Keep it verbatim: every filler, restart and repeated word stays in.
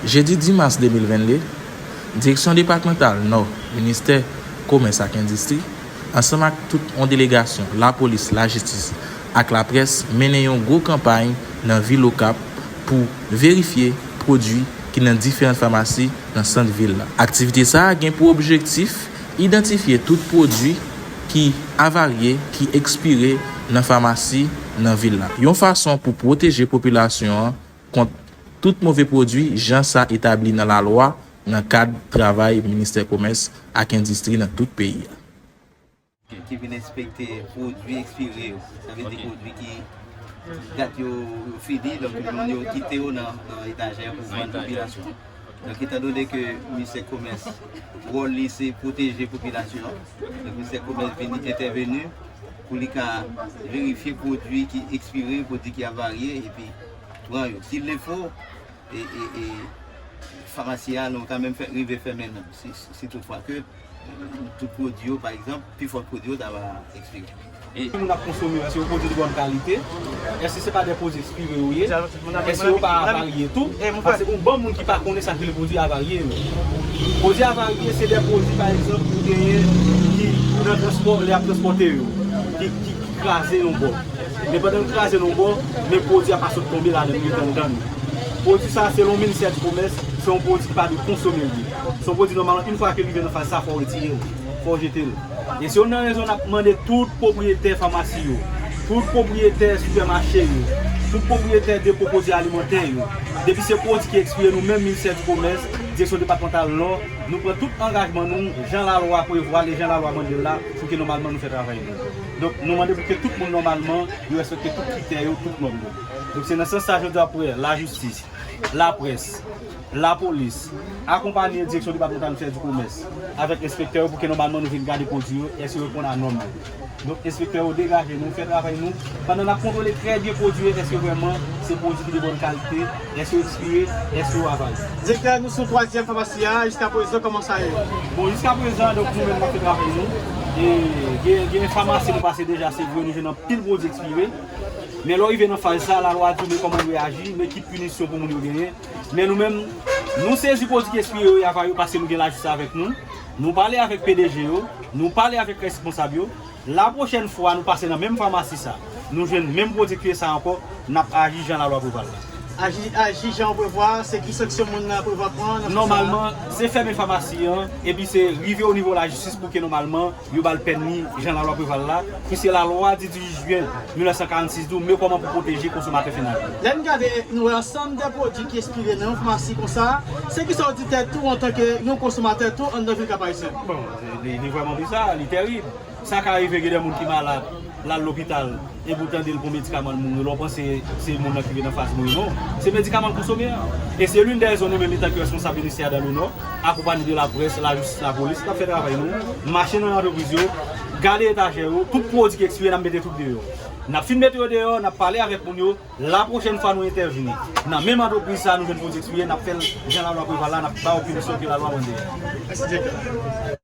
Jedi dis mas de mil vennde, Direksyon Depatmantal Nò, Ministè Komès ak Endistri, ansanm ak tout yon delegasyon lapolis, lajistis ak laprès mennen yon gwo kanpay nan vil Okap pou verifye pwodui ki nan diferan famasi nan sant vil la. Aktivite sa a gen pou objektif idantifye tout pwodui ki avarye, ki ekspire nan famasi nan vil la, yon fason pou pwoteje popilasyon an kont tout move pwodui jan sa etabli nan lalwa nan kad travay Ministè Komès ak Endistri nan tout peyi a. Ki vin enspekte pwodui ekspire yo. Sa vle di pwodui ki dat yo fini, donk moun yo kite yo nan etajè pou vann popilasyon. Donk, etandone ke Ministè Komès, wòl li se pwoteje popilasyon, donk Ministè Komès vin entèveni pou li ka verifye pwodui ki ekspire, pwodui ki avarye, epi pran yo. Si l fo, e, e, e, famasi a, nou ka menm fè rive fèmen nan, si, si, si toutfwa ke tout pwodui yo, pa egzanp, pifò pwodui yo ta va ekspire. E moun ap konsome yo, èske yo pwodui de bòn kalite? Èske se pa de pwodui ekspire yo ye? Èske yo pa avarye tou? Paske yon bon moun ki pa konnen sa ki rele pwodui avarye yo. Pwodui avarye se de pwodui, pa egzanp, ou genyen ki nan transpò, lè y ap transpòte yo, ki, ki, ki kraze yon bò. Men pandan l kraze l yon bò, men pwodui a pa sot tonbe ladan l, li ret anndan l. Pwodui sa, selon ministè di komès, se yon pwodui ki pa dwe konsome l ye. Se yon pwodui nòmalman, yon fwa ke l rive nan faz sa, fò w retire l, fò w jete l. E se youn nan rezon n ap mande tout pwopriyetè famasi yo, tout pwopriyetè sipèmache yo, tout pwopriyetè depo pwodui alimantè yo. Depi se pwodui ki ekspire, nou menm ministè di komès, direksyon depatmantal Nò, nou pran tout angajman nou, jan lalwa prevwa l e jan lalwa mande l la, pou ke nòmalman nou fè travay nou. Donk, nou mande pou ke tout moun nòmalman, yo respekte tout kritè yo, tout nòm yo. Donk, se nan sans sa jodi a pou lajistis, laprès, lapolis, akonpanye direksyon depatmantal ministè di komès avèk enspektè yo pou ke nòmalman nou vin gade pwodui yo, èske yo reponn a nòm yo. Donk, enspektè yo, degaje nou, fè travay nou. Pandan n ap kontwole trè byen pwodui yo, èske vrèman se pwodui ki de bòn kalite, èske yo ekspire, èske yo avarye. Direktè, nou sou twazyèm famasi a, jiskaprezan, kòman sa ye? Bon, jiskaprezan, donk, nou menm n ap fè travay nou. E gen, gen famasi nou pase deja, se vre, nou jwenn anpil pwodui ekspire. Men lè w rive nan faz sa, lalwa di w men kòman w reyaji, men ki pinisyon pou moun yo genyen. Men nou menm, nou sezi pwodui ki ekspire yo e avarye yo paske nou gen lajistis avèk nou. Nou pale avèk P D G yo, nou pale avèk responsab yo. La pwochèn fwa nou pase nan menm famasi sa, nou jwenn menm pwodui ekspire sa ankò, n ap aji jan lalwa prevwa l la. Aji, aji jan w prevwa, se ki sanksyon moun nan prevwa pran nan faz sa? Nòmalman, se fèmen famasi an, epi se rive o nivo lajistis pou ke nòmalman yo ba l pèn li jan lalwa prevwa l la, puiske lalwa di dizuit jen mil nèf san karannsis di w men kòman pou pwoteje konsomatè final yo. Lè n gade, nou wè ansanm de pwodui ki ekspire nan yon famasi konsa, se kisa w di tèt ou antanke yon konsomatè tou anndan vil Kap Ayisyen? Bon, li, li vrèman biza, li tèrib. Sa ka rive gen de moun ki malad, l al lopital, epi w tande l pran medikaman l mouri, lè w panse se moun nan ki vin anfas mouri, non. Se medikaman l konsome an. E se l'une des raisons nou menm, antanke responsab ministè dan le Nò, akonpanye de laprès, lajistis, lapolis, n ap fè travay nou, mache nan antrepriz yo, gade etajè yo, tout pwodui ki ekspire, n ap mete tout deyò. N ap fin mete yo deyò, n ap pale avèk moun yo, la pwochèn fwa nou entèvini nan menm antrepriz sa, nou jwenn pwodui ekspire, n ap fè l jan lalwa prevwa l la, n ap ba yo pinisyon ke lalwa mande. Mèsi, direktè.